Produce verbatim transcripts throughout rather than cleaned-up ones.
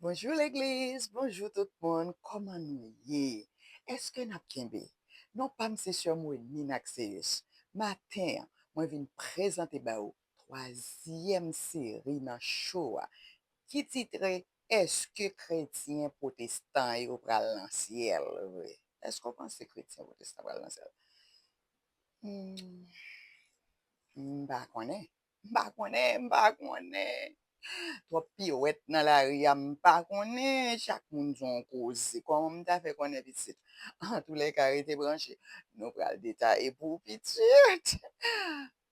Bonjou legliz, bonjou tout moun, kòman nou ye? Èske n ap kenbe? Non pa m se sè Mweni Naxeus. Maten an, mwen vin prezante ba ou twazyèm seri nan show a ki titre Èske kretyen pwotestan yo pral nan syèl vre? Èske w panse kretyen pwotestan pral nan syèl? Hmm. M pa konnen. M pa konnen, m pa konnen. Twòp piwèt nan lari a, m pa konnen. Chak moun di yon koze. Kòman m ta fè konnen pitit? Antoulèka, rete branche. Nou pral detaye pou ou pitit.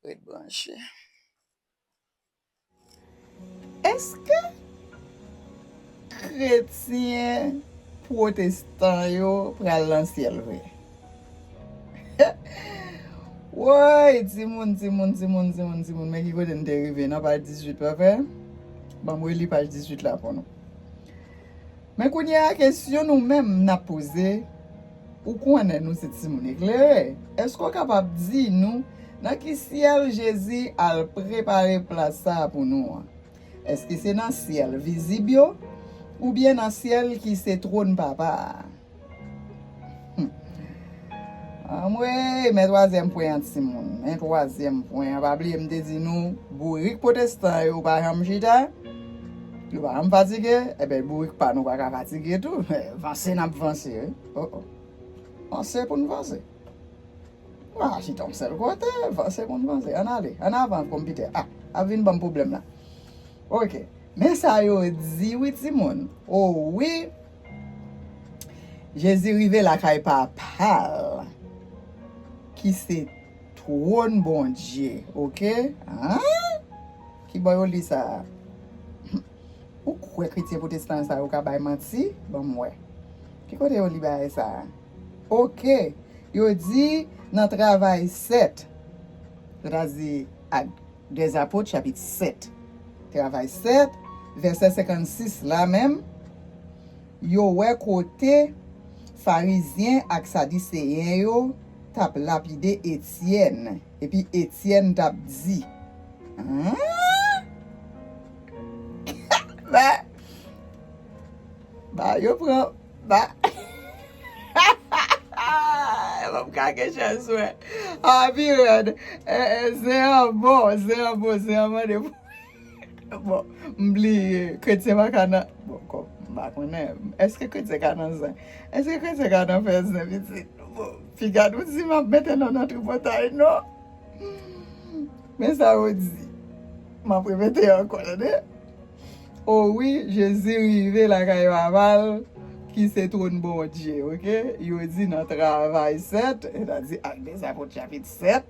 Ret branche. Èske kretyen pwotestan yo pral nan syèl vre? Woy, timoun, timoun, timoun, timoun, timoun, men ki kote n te rive nan paj dizuit, pa vre? Ban m reli paj dizuit la pou nou. Men kounye a, kesyon nou menm n ap poze, ou konnen nou se timoun eklere. Èske w kapab di nou nan ki syèl Jezi al prepare plas sa a pou nou an? Èske se nan syèl vizib yo, oubyen nan syèl ki se twòn Papa a? Hmm. Anmwey, men twazyèm pwen an, timoun. Men twazyèm pwen an. Pa bliye m te di nou, bourik pwotestan yo pa janm chita, yo pa janm fatige, enben bourik pa nou pa ka fatige tou. Vanse n ap vanse, wi. Oh, oh. Vanse pou n vanse. Ou pa ka chita yon sèl kote, vanse pou n vanse. Ann ale, ann avan, konpitè. Ah, ap vin ban m pwoblèm la. Ok. Men sa yo di, wi, timoun. O wi. Jezi rive lakay Papa l, ki se twòn Bondye, ok? An? Ki bò yo li sa a? Ou kwè kretyen pwotestan sa yo ka bay manti? Ban m wè. Ki kote yo li bagay sa a? Ok. Yo di nan Travay sèt, sètadi Actes des Apôtres, chapit sèt, Travay sèt, vèsè senkannsis la menm, yo wè kote Farizyen ak Sadiseyen yo t ap lapide Etyèn. Epi Etyèn t ap di, An? Ba, ba, yo pran, ba. Yo p ap ka gen chans wè. A, pi rèd. Eh, eh, zen an bon, zen an bon, zen an mande pou Bon, m bliye, kretyen pa ka nan, bon, kò, m pa konnen. Èske kretyen ka nan zen? Èske kretyen ka nan fè zen, pitit? Bon, piga nou di m ap mete nou nan tripotay, non. Men sa yo di. M ap repete ankò, tande. O wi, Jezi rive lakay Papa l, ki se twòn Bondye, ok? Yo di nan Travay sèt, sètadi Actes des Apôtres, chapit sèt,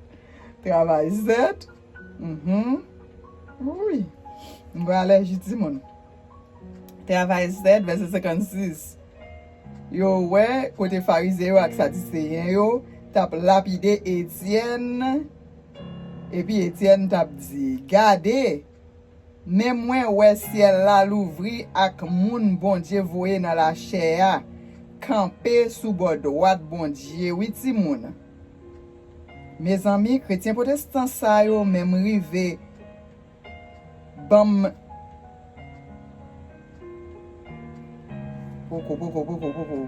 Travay sèt, Mhm. Wi. M pral alèji timoun. Travay sèt, vèsè senkannsis. Yo wè kote Farizyen yo ak Sadiseyen yo t ap lapide Etyèn. Epi Etyèn t ap di, Gade, men mwen wè syèl la louvri ak moun Bondye voye nan lachè a kanpe sou bò dwat Bondye. Wi, timoun. Mezanmi, kretyen pwotestan sa yo menm rive ban m poko, poko, poko, poko.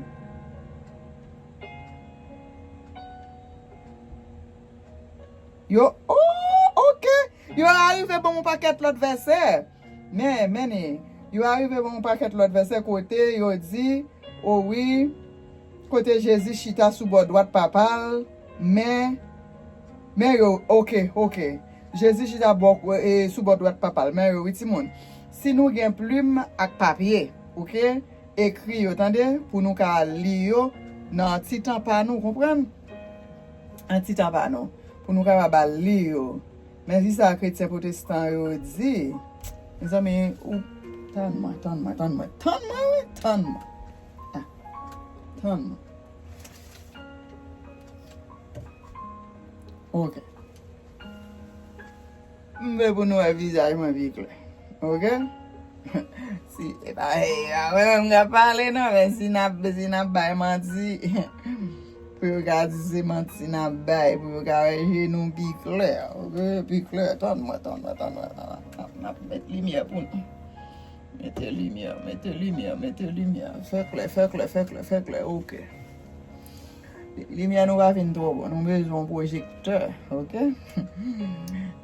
Yo, oh, ok. Yo arive ban m yon pakèt lòt vèsè. Men, men, yo arive ban m yon pakèt lòt vèsè kote yo di, o wi, kote Jezi chita sou bò dwat Papa l, men, men yo, ok, ok. Jezi chita bò, e, sou bò dwat Papa l, men yo, wi, timoun. Si nou gen plim ak papye, ok, ekri yo, tande, pou nou ka li yo nan ti tan pa nou, konprann? Nan ti tan pa nou, pou nou kapab al li yo. Men ki sa kretyen pwotestan yo di. Mezanmi, ou, tann mwen, tann mwen, tann mwen, tann mwen, wi, tann mwen. Ah, tann mwen. Ok. M vle pou nou wè vizaj mwen pi klè. Ok? Si, e pa, e pa mwen menm k ap pale non, men si n ap, si n ap bay manti, pou yo ka di se manti n ap bay, pou yo ka wè je nou pi klè, ok? Pi klè, tann mwen, tann mwen, tann mwen, n ap, n ap met limyè pou nou. Mete limyè, mete limyè, mete limyè. Fè klè, fè klè, fè klè, fè klè. Ok. Limyè nou pa fin twò bon. Nou bezwen yon pwojektè, ok?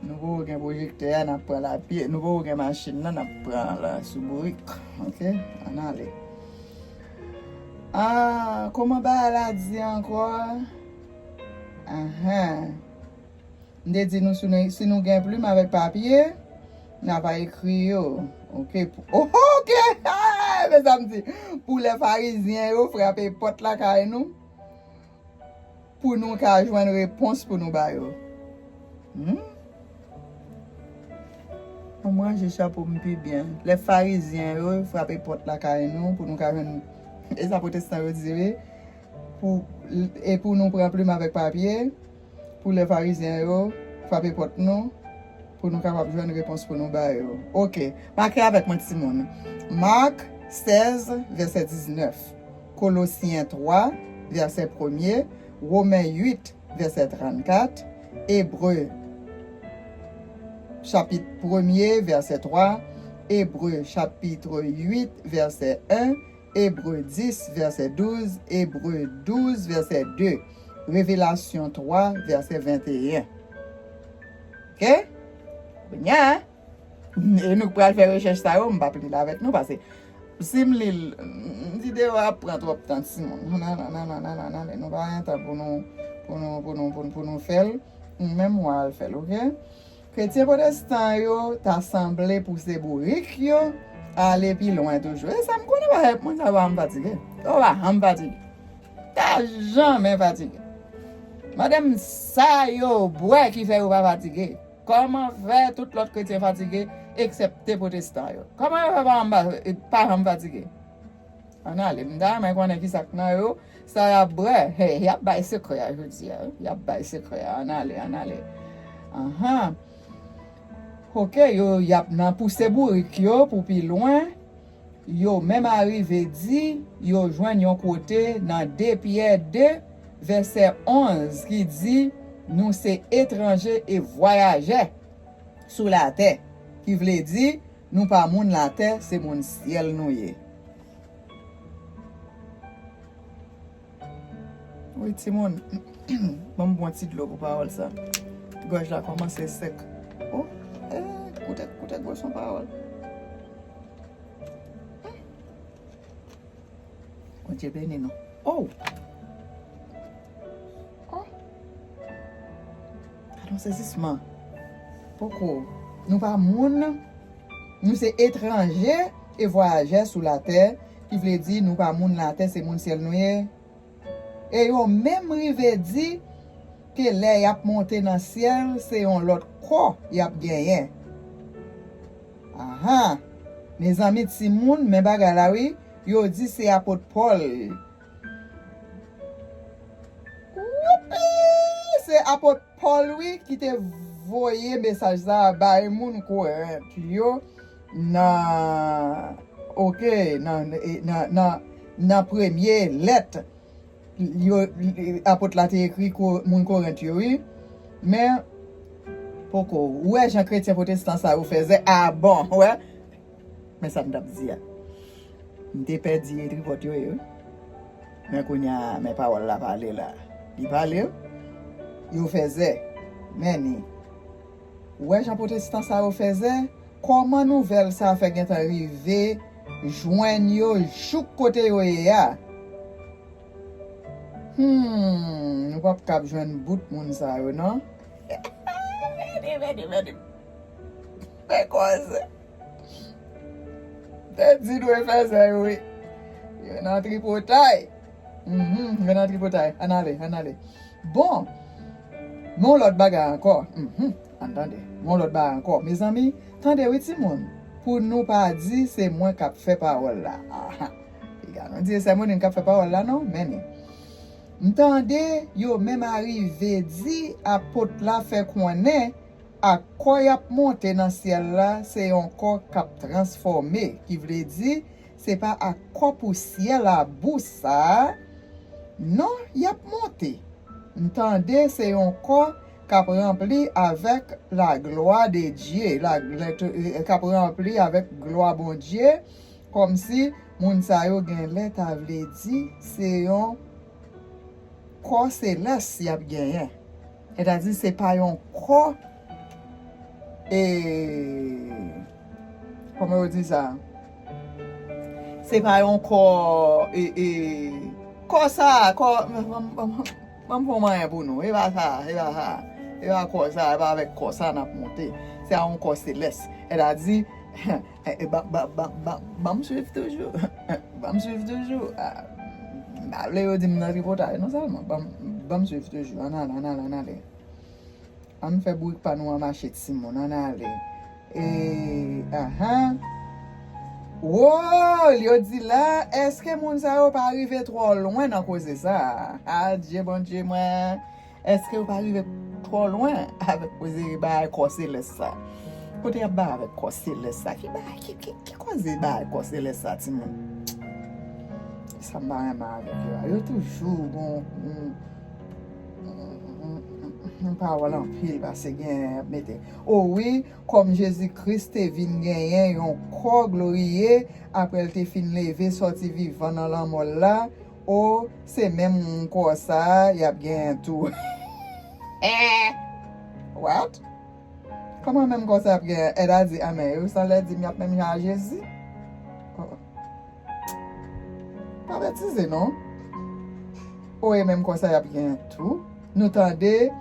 Nou poko gen pwojektè a, n ap pran l a pye. Nou poko gen machin nan, n ap pran l sou bourik, ok? Ann ale. Ah, kòman bagay la di ankò? Ahan. M te di nou, si nou, si nou gen plim avèk papye, n a va ekri yo. Ok, pou, oh, ok. Mezanmi, pou lè farizyen yo frape pòt lakay nou, pou nou ka jwenn repons pou nou ba yo. Hmm? Mwen ranje chapo m pi byen. Lè farizyen yo frape pòt lakay nou, pou nou ka jwenn, e sa pwotestan yo di wi, pou, e pou nou pran plim avèk papye, pou lè farizyen yo frape pòt nou, pou nou kapab jwenn repons pou nou ba yo. Ok, make avèk mwen, timoun. Mak sèz, vèsè diznèf, Kolosyen twa, vèsè premye, Women uit, vèsè trannkat, Ebre, chapit premye, vèsè twa, Ebre, chapit uit, vèsè en, Ebre dis, vèsè douz, Ebre douz, vèsè de, Revelasyon twa, vèsè venteyen. Ok? Kounye a, e nou k pral fè rechèch sa yo, m p ap li l avèk nou, paske si m li l, m di deyò ap pran twòp tan, timoun. Nan, nan, nan, nan, nan, nan, nan, nou pa gen tan pou nou, pou nou, pou nou, pou nou, pou nou fè l. Ou menm w a al fè l, ok? Kretyen pwotestan yo ta sanble pouse bourik yo ale pi lwen toujou. E sa m konnen pa fè moun sa yo pa janm fatige. Yo pa janm fatige. Ta janmen fatige. Mande m sa yo bwè ki fè yo pa fatige. Kòman fè tout lòt kretyen fatige, eksepte pwotestan yo? Kòman yo fè pa janm, pa janm fatige? Ann ale, m ta renmen konnen ki sa k nan yo, sa y ap bwè. Hey, y ap bay sekrè a jodi a, wi. Y ap bay sekrè a. Ann ale, ann ale. Anhan. Ok, yo, y ap nan pouse bourik yo pou pi lwen. Yo menm arive di yo jwenn yon kote nan de Pyè de, vèsè onz, ki di, nou se etranje e vwayajè sou latè, ki vle di, nou pa moun latè, se moun syèl nou ye. Wi, timoun, ban m bwè yon ti dlo pou pawòl sa. Gòj la kòmanse sèk. Oh, eh, koute, koute gwo son pawòl. Bondye beni nou. Oh! Oh! Gade yon sezisman. Poko. Nou pa moun. Nou se etranje e vwayajè sou latè, ki vle di nou pa moun latè, se moun syèl nou ye. E yo menm rive di ke lè y ap monte nan syèl, se yon lòt kò y ap genyen. Aha! Mezanmi, timoun, men bagay la wi, yo di se apot Pòl. Woupi! Se apot Pòl, wi, ki te voye mesaj sa a bay moun Korent yo nan, ok, nan, nan, nan, nan premye lèt yo, apot la te ekri ko-, moun Korent yo, wi. Men, poko, ou wè jan kretyen pwotestan sa yo fè zè? A bon, ou wè? Men sa m t ap di a. M te pèdi e tripòt yo ye, wi. Men kounye a, men pawòl la pale la. Li pale, wi. Yo fè zè. Men ni. Ou wè jan pwotestan sa yo fè zè? Kòman nouvèl sa fè gentan rive jwenn yo jouk kote yo ye a? Hmm, nou p ap kab jwenn bout moun sa yo, non. Mèdi, mèdi, mèdi. Fè koze. Te di dwe fè sa yo, wi. Yo nan tripotay. Mhm, yo nan tripotay. Ann ale, ann ale. Bon, men yon lòt bagay ankò. Mhm, ann tande. Men yon lòt bagay ankò. Mezanmi, tande wi, timoun. Pou nou pa di se mwen k ap fè pawòl la. Aha. Piga nou di se moun k ap fè pawòl la, non? Men ni. M tande yo menm arive di apot la fè konnen ak kò y ap monte nan syèl la, se yon kò k ap transfòme, ki vle di, se pa ak kò pousyè labou sa a, non, y ap monte. M tande se yon kò k ap ranpli avèk la glwa de Dye, la, la, k ap ranpli avèk glwa Bondye, kòmsi moun sa yo gen lè ta vle di se yon kò selès y ap genyen. Sètadi, se pa yon kò, e, kòman yo di sa? Se pa yon kò, e, e, kò sa, kò, ban m fè yon manyen pou nou. E pa sa, e pa sa. E pa kò sa, e pa avèk kò sa n ap monte. Se a yon kò selès. Sètadi, e, e, ba, ba, ba, ba, ban m swiv toujou. Ban m swiv toujou. A, m pa vle yo di m nan tripotay, non sèlman. Ban m, ban m swiv toujou. Ann ale, ann ale, ann ale. Ann fè bourik pa nou an mache, timoun. Ann ale. E, ahan. Wo, yo di la, èske moun sa yo pa rive twò lwen nan koze sa a? Adye, Bondye mwen. Èske yo pa rive twò lwen avèk koze bagay kò selès sa? Kote y ap bay avèk kò selès sa? Ki bagay, ki, ki, ki koze bagay kò selès sa, timoun? Sa m pa renmen avèk yo a. Yo toujou gon, gon, gon pawòl anpil pase gen y ap mete. O wi, kòm Jezi Kris te vin genyen yon kò gloriye apre l te fin leve sòti vivan nan lanmò l la, o, se menm kò sa a y ap genyen tou. Eh! What? Kòman menm kò sa y ap genyen? Èd a di, amè, yo sanlè di m y ap menm jan a Jezi? Oh, oh. Pa betize, non. O, e menm kò sa y ap genyen tou. Nou tande.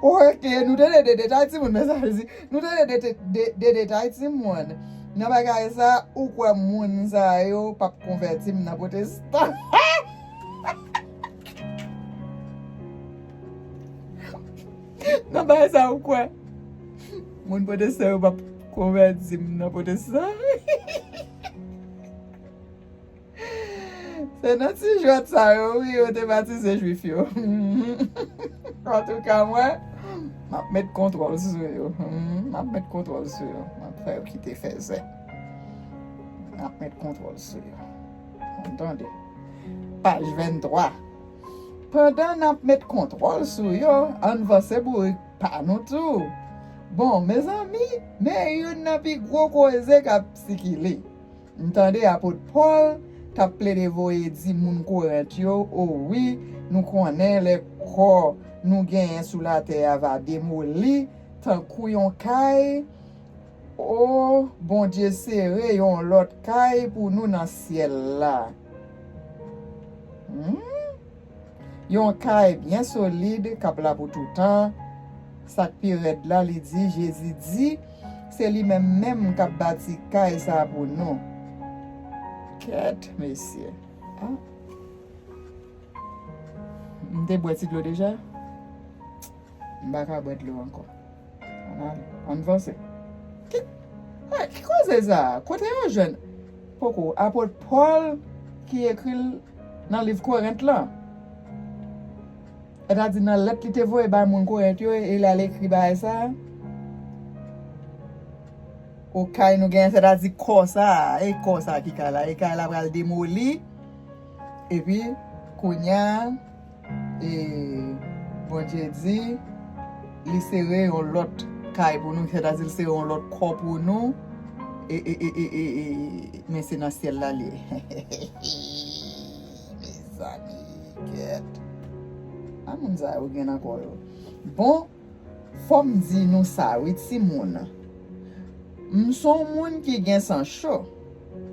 Oke, nou tande de detay, timoun, men sa vle di, nou tande de, de, de, de detay, timoun. Nan bagay sa, ou kwè moun sa yo p ap konvèti m nan pwotestan? Nan bagay sa, ou kwè moun pwotestan yo p ap konvèti m nan pwotestan? Se nan ti jwèt sa yo, wi, yo te batize Jwif yo. Antouka, mwen, m ap met kontwòl sou yo. M ap met kontwòl sou yo. M ap fè yo kite fèzè. M ap met kontwòl sou yo. Ou tande? Paj venntwa. Pandan n ap met kontwòl sou yo, ann vanse bourik pa nou tou. Bon, mezanmi, men youn nan pi gwo koze k ap sikile. M tande apot Pòl t ap plede voye di moun Korent yo, o wi, nou konnen lè kò nou genyen sou latè a va demoli tankou yon kay, o, Bondye sere yon lòt kay pou nou nan syèl la. Hmm? Yon kay byen solid k ap la pou toutan. Sa k pi rèd la, li di, Jezi di, se li menm menm k ap bati kay sa a pou nou. Kèt, mesye. Ah. M te bwè ti dlo deja. M pa ka bwè dlo ankò. Ann ale, ann vanse. Ki, hey, ki koze sa a? Kote yo jwenn? Poko, apot Pòl ki ekri l nan liv Korent lan. Sètadi nan lèt li te voye bay moun Korent yo, e l al ekri bagay sa a. O kay nou genyen, sètadi kò sa a, e kò sa a ki kay la, e kay la pral demoli. Epi, kounye a, e, Bondye di, li sere yon lòt kay pou nou, sètadi l sere yon lòt kò pou nou. E, e, e, e, e, e, men se nan syèl la li ye. Mezanmi, kèt. A moun sa yo gen nan kò yo. Bon, fò m di nou sa, wi, timoun. M s on moun ki gen san cho.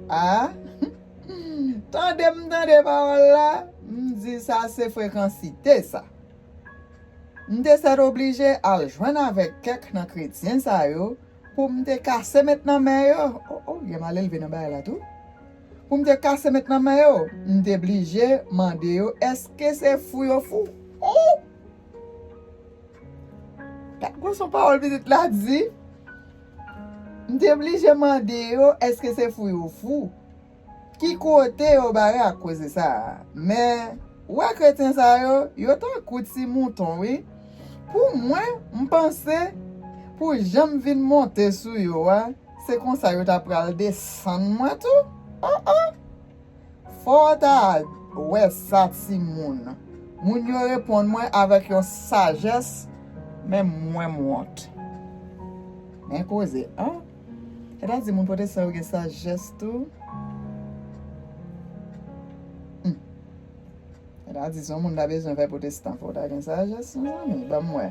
A, tande m tande pawòl la, m di sa se frekansite sa. M te sètoblije al jwenn avèk kèk nan kretyen sa yo pou m te kase met nan men yo. O, o, gen malelve nan bagay la tou. Pou m te kase met nan men yo, m te blije mande yo èske se fou yo fou. O! Gad gwo son pawòl pitit la di. M te blije mande yo èske se fou yo fou. Ki kote yo bare ak koze sa a? Men, ou wè kretyen sa yo, yo tankou ti mouton, wi. Pou mwen, m panse, pou jan m vin monte sou yo a, se konsa yo ta pral desann mwen tou. O, o! Fò w ta wè sa, timoun. Moun yo reponn mwen avèk yon sajès Men mwen m wont. Men koze, an? Sètadi moun pwotestan yo gen sajès tou? Hmm. Sètadi si yon moun ta bezwen fè pwotestan, fò w ta gen sajès, mezanmi, ban m wè.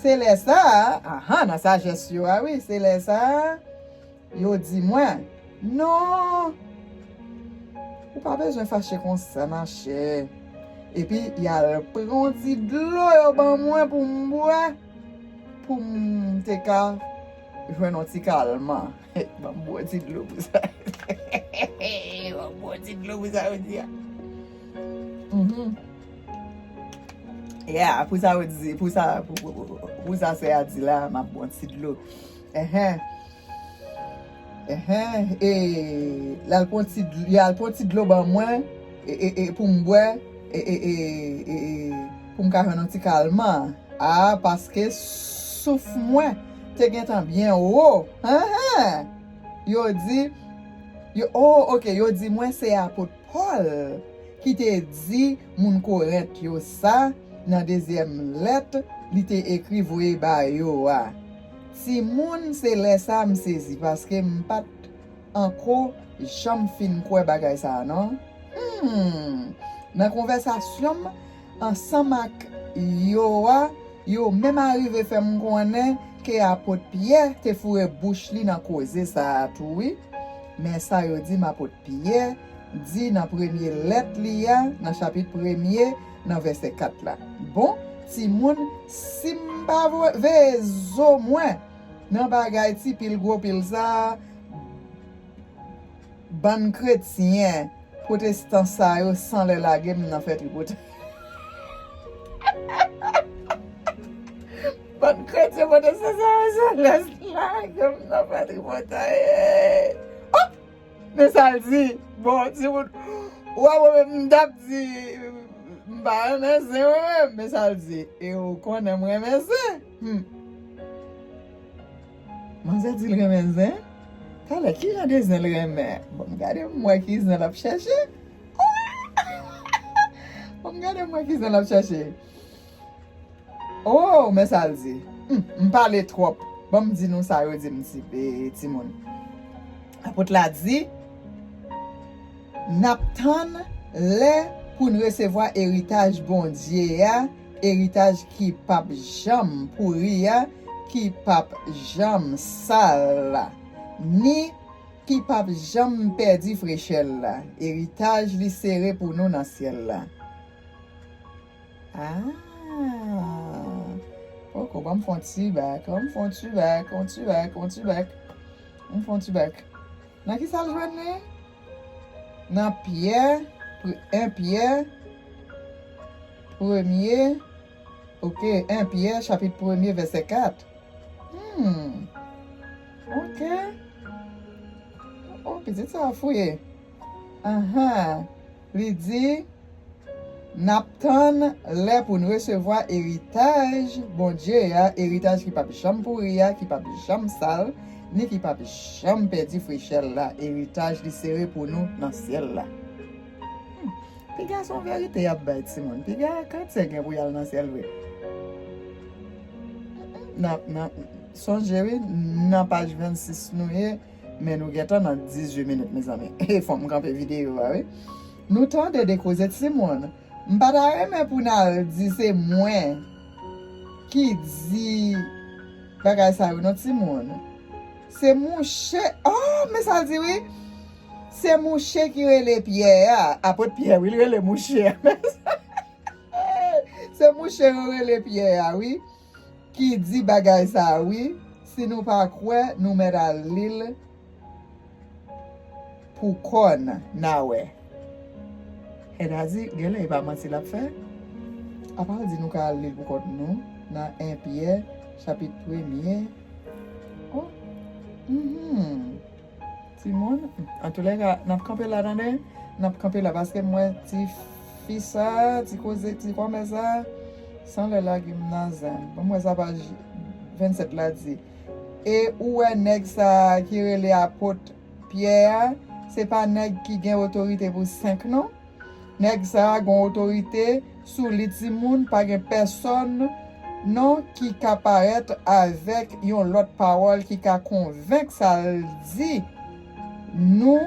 Se lè sa a, aha, nan sajès yo a, wi, se lè sa a, yo di mwen, non, ou pa bezwen fache konsa, machè. Epi, y al pran yon ti dlo yo ban mwen pou m bwè, pou m te ka jwenn yon ti kalman. Ban m bwè yon ti dlo pou sa. Ban m bwè yon ti dlo pou sa yo di a. Mhm. Yeah, pou sa yo di, pou sa, pou, pou, pou, pou sa sè a di la, m ap bwè yon ti dlo. Enhen. Enhen. E, l al pran ti dl-, y al pran ti dlo ban mwen, e, e, e, pou m bwè, e, e, e, e, e, pou m ka jwenn yon ti kalman. A, paske souf mwen te gentan byen wo. Enhen. Yo di, yo, oh, ok, yo di mwen se apot Pòl ki te di moun Korent yo sa nan dezyèm lèt li te ekri voye ba yo a. Timoun, se lè sa a m sezi, paske m pa t anko janm fin kwè bagay sa a, non. Hmm. Nan konvèsasyon m ansanm ak yo a, yo menm arive fè m konnen ke apot Pyè te foure bouch li nan koze sa a tou, wi. Men sa yo di m apot Pyè di nan premye lèt li a, nan chapit premye, nan vèsè kat la. Bon, timoun, si m pa vo-, veye zo mwen nan bagay ti pil gwo pil sa a, bann kretyen pwotestan sa yo sanlè lage m nan fè tripotay. Bann kretyen pwotestan sa yo sanlè lage m nan fè tripotay. Oh! Men sa l di, bon, timoun, w a wè menm m t ap di, m pa renmen zen, mwen menm, men sa l di, e ou konnen m renmen zen. Hmm. Manzè di l renmen zen? Talè, ki jan de zen l renmen? Bon, m gade m wè ki zen l ap chèche. Bon, m gade m wè ki zen l ap chèche. Oh, men sa l di. Hmm, m pale twòp. Ban m di nou sa yo di m, ti, e, timoun. Apot la di, n ap tann lè pou n resevwa eritaj Bondye a, eritaj ki p ap janm pouri a, ki p ap janm sal la, ni ki p ap janm pèdi frechè l la. Eritaj li sere pou nou nan syèl la. Ah. Poko, ban m fè yon ti bak, ban m fè yon ti bak, yon ti bak, yon ti bak. M fè yon ti bak. Nan ki sa l jwenn li? Nan Pyè, pr-, en Pyè, premye, ok, en Pyè, chapit premye, vèsè kat. Hmm. Ok. Oh, pitit sa a fouye. Ahan. Li di, n ap tann lè pou n resevwa eritaj Bondye a, eritaj ki p ap janm pouri a, ki p ap janm sal, ni ki p ap janm pèdi frechè l la, eritaj li sere pou nou nan syèl la. Hmm. Piga se yon verite y ap bay timoun. Piga kretyen gen pou y al nan syèl vre. Nan, nan, sonje wi, nan paj vennsis nou ye, men nou gentan nan dizuit minit, mezanmi. E fò m kanpe videyo a, wi. Nou tande de koze timoun. M pa ta renmen pou n al di se mwen ki di bagay sa yo, non, timoun. Se mouche, oh, men sa l di, wi. Se mouche ki rele Pyè a. Apot Pyè, wi, l rele mouche a. Se mouche yo rele Pyè a, wi, ki di bagay sa a, wi. Si nou pa kwè, nou mèt al li l pou kò n, n a wè. Sètadi, genlè e pa manti l ap fè. Apa l di nou ka al li l pou kont nou nan en Pyè, chapit premye. Oh. Mhm. Timoun, antoulèka, n ap kanpe la, tande. N ap kanpe la paske m wè ti fi sa, ti koze, ti kòmè sa, sanlè lage m nan zen. Bon, m wè sa paj vennsèt la di. E ou wè nèg sa a ki rele apot Pyè a, se pa nèg ki gen otorite pou senk, non. Nèg sa a gen otorite sou li, timoun, pa gen pèsòn non ki ka parèt avèk yon lòt pawòl ki ka konvenk sa l di nou.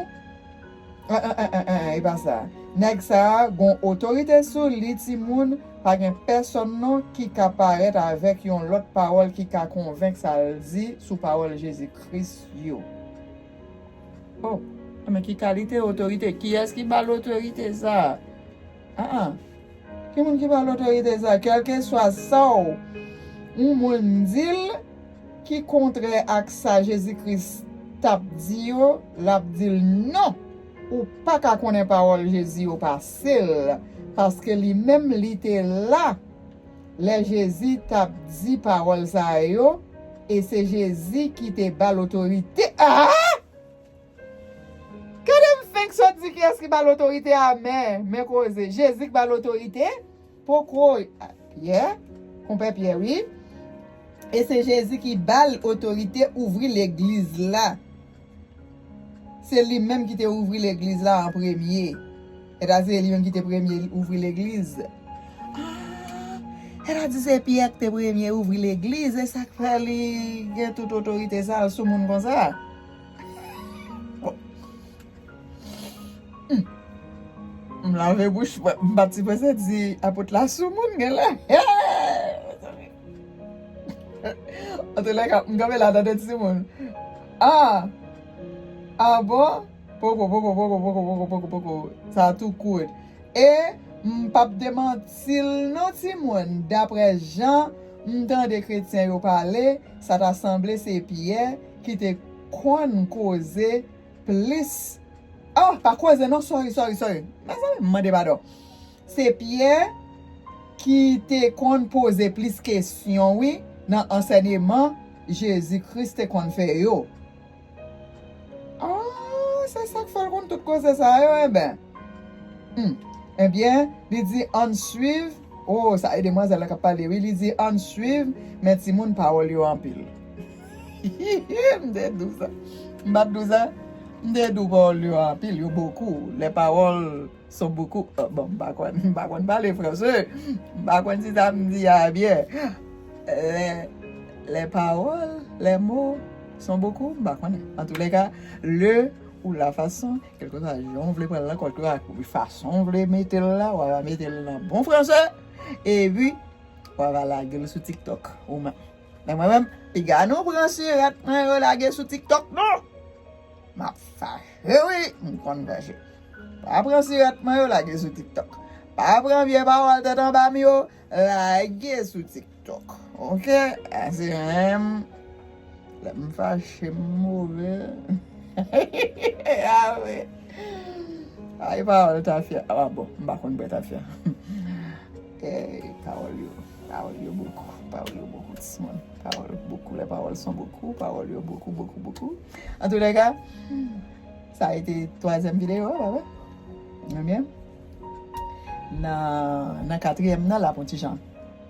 An, an, an, an, an, e pa sa. Nèg sa a gon otorite sou li, timoun. Pa gen pèsonn non ki ka parèt avèk yon lòt pawòl ki ka konvenk sa l di sou pawòl Jezi Kris yo. Oh, men ki kalite otorite? Kiyès ki ba l otorite sa a? Ah, ah. Ki moun ki ba l otorite sa? Kèlkeswa sa w, yon moun di l ki kontrè ak sa Jezi Kris t ap di yo, l ap di l non. Ou pa ka konnen pawòl Jezi yo pase l, paske li menm li te la lè Jezi t ap di pawòl sa yo, e se Jezi ki te ba l otorite. Ah! Gade m fenk sot di kiyès ki ba l otorite a, men, men koze. Jezi ki ba l otorite? Poko. Pyè? Konpè Pyè, wi. E se Jezi ki ba l otorite ouvri legliz la. Se li menm ki te ouvri legliz la an premye. E ta se li menm ki te premye ouvri legliz. Ah, e ta di se Pyè ki te premye ouvri legliz, e sa k fè li gen tout otorite sa sou moun konsa. Hmm. M lave bouch mwen, m pa t sipoze di apot la sou moun gen la. Antoulèka, m kanpe la tande timoun. Ah! Ah bon? Poko, poko, poko, poko, poko, poko, poko. Sa tou kout. E m p ap demanti l non timoun. Daprè jan m tande kretyen yo pale, sa ta sanble se Pyè ki te konn koze plis. Oh, pa koze non, sorry, sorry, sorry. Mezanmi, m mande padon. Se Pyè ki te konn poze plis kesyon, wi, nan ansèyman Jezi Kris te konn fè yo. Ah, se sa k fè l konn tout koze sa yo, enben. Hmm. Ebyen, li di ann swiv. Oh, sa e demwazèl la k ap pale, wi. Li di ann swiv, men timoun pawòl yo anpil. M te di w sa. M pa t di w sa. M te di w pawòl yo anpil, yo bokou. Les paroles sont beaucoup. Euh, bon, m pa konn, m pa konn pale franse. M pa konn si sa m di a byen. Les, les paroles, les mots sont beaucoup, m pa konnen. Antoulèka, le ou la façon, kèlkeswa jan w vle pran l lan, kèlkeswa fason w vle mete l la, w a mete l nan bon franse, epi w a va lage l sou TikTok ou menm. Men mwen menm, piga nou pran sirèt mwen yo lage sou TikTok non. M ap fache, wi, m konn fache. Pa pran sirèt mwen yo lage sou TikTok. Pa pran vye pawòl tèt anba m yo lage sou TikTok. Ok? A se menm. Lè m fache, m move. A wi. Ay, pawòl tafya. Ah, bon, m pa konn bwè tafya. Eh, pawòl yo. Pawòl yo bokou. Pawòl yo bokou, timoun. Pawòl bokou. Les paroles sont beaucoup. Pawòl yo bokou, bokou, bokou. Antoulèka, sa a ete twazyèm videyo a, pa vre? Ebyen, nan, nan katriyèm nan, l ap yon ti jan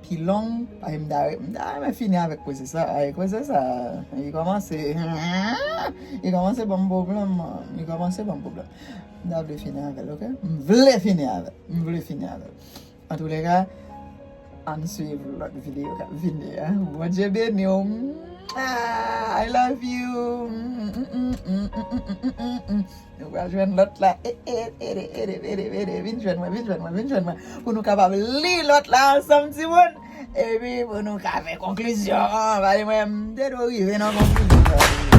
pi long, paske m ta, m ta renmen fini avèk koze sa, avèk koze sa, li kòmanse, li kòmanse ban m pwoblèm, li kòmanse ban m pwoblèm. M ta vle fini avè l, ok? M vle fini avè l, m vle fini avè l. Antoulèka, ann swiv lòt videyo k ap vini an. Bondye beni w. Mwah! I love you. Nou pral jwenn lòt la. E, e, ede, ede, ede, ede. Vin jwenn mwen, vin jwenn mwen, vin jwenn mwen. Pou nou kapab li lòt la ansanm, timoun. Epi pou nou ka fè konklizyon. Pale mwen, m te dwe rive nan konklizyon.